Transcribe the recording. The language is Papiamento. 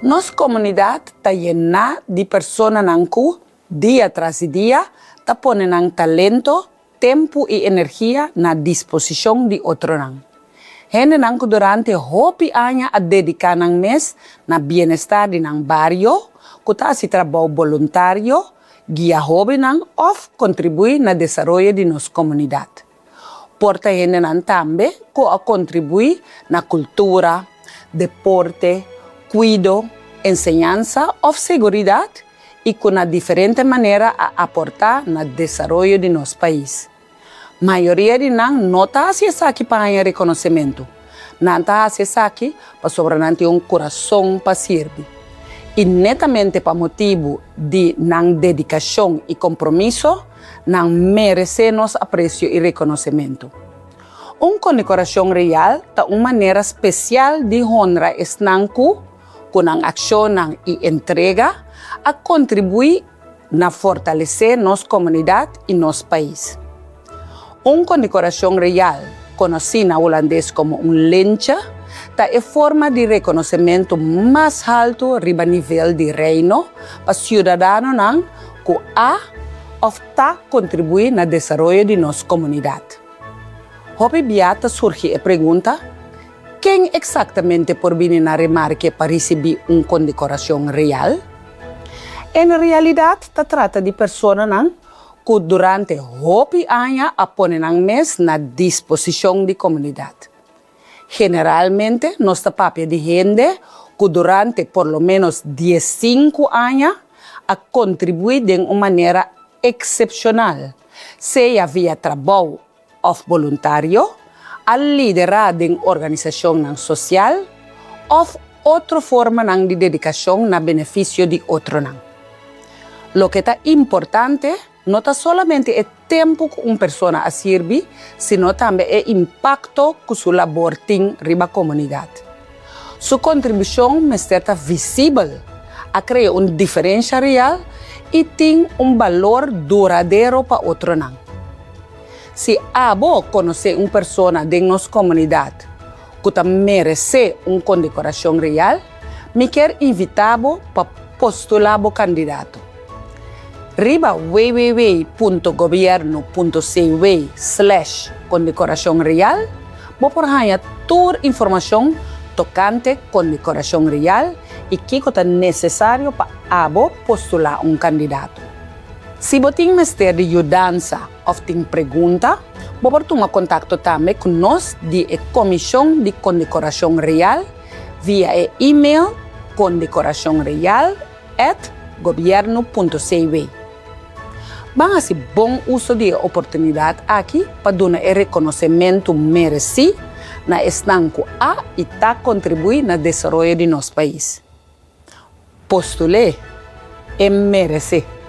Nos komunidat ta yená di personanan ku, dia tras di dia, ta pone nan talento, tempu i energia na disposishon di otronan. Hendenan ku durante hopi aña a dediká nan mes na bienestar di nan bario, ku ta hasi trabou boluntario, guia hóbennan òf kontribuí na desaroyo di nos komunidat. Por ta hendenan tambe ku a kontribuí na kultura, deporte, kuido, enseñansa òf seguridat i ku na diferente manera a aportá na desaroyo di nos pais. Mayoria di nan no ta hasi esaki pa haña rekonosementu. Nan ta hasi esaki pasobra nan tin un kurason pa sirbi. I netamente pa motibu di nan dedikashon i kompromiso, nan meresé nos apresio i rekonosementu. Un kondekorashon real ta un manera spesial di honra esnan ku, ku nan akshonnan i entrega, a kontribuí na fortalesé nos komunidat i nos pais. Un kondekorashon real, konosí na hulandes komo un lintje, ta e forma di rekonosementu mas haltu riba nivel di Reino pa siudadanonan ku a òf ta kontribuí na desaroyo di nos komunidat. Hopi bia ta surgi e pregunta, Ken eksaktamente por bini na remarke pa risibí un kondekorashon real? En realidat ta trata di personanan ku durante hopi aña a pone nan mes na disposishon di komunidat. Generalmente nos ta papia di hende ku durante por lo ménos diesinku aña a kontribuí den un manera eksepshonal, sea via trabou òf boluntario, a liderá den organisashonnan sosial òf otro formanan di dedikashon na benefisio di otronan. Loke ta importante no ta solamente e tempu ku un persona a sirbi, sino tambe e impakto ku su labor tin riba komunidat. Su kontribushon mester ta visibel, a krea un diferensha real i tin un balor duradero pa otronan. Si abo konosé un persona den nos komunidat ku ta meresé un kondekorashon real, mi kier invitá bo pa postulá bo kandidato. Riba www.gobierno.cw slash kondekorashon real bo por haña tur informashon tokante kondekorashon real i kiko ta nesesario pa abo postulá un kandidato. Si bo tin mester di yudansa òf tin pregunta, bo por tuma kontakto tambe ku nos di e Komishon di Kondekorashon Real via e email kondekorashonreal at gobierno punto cw. Ban hasi bon uso di e oportunidat aki pa duna e rekonosementu meresí na esnan ku a i ta kontribuí na desaroyo di nos pais. Postul'é, e meresé.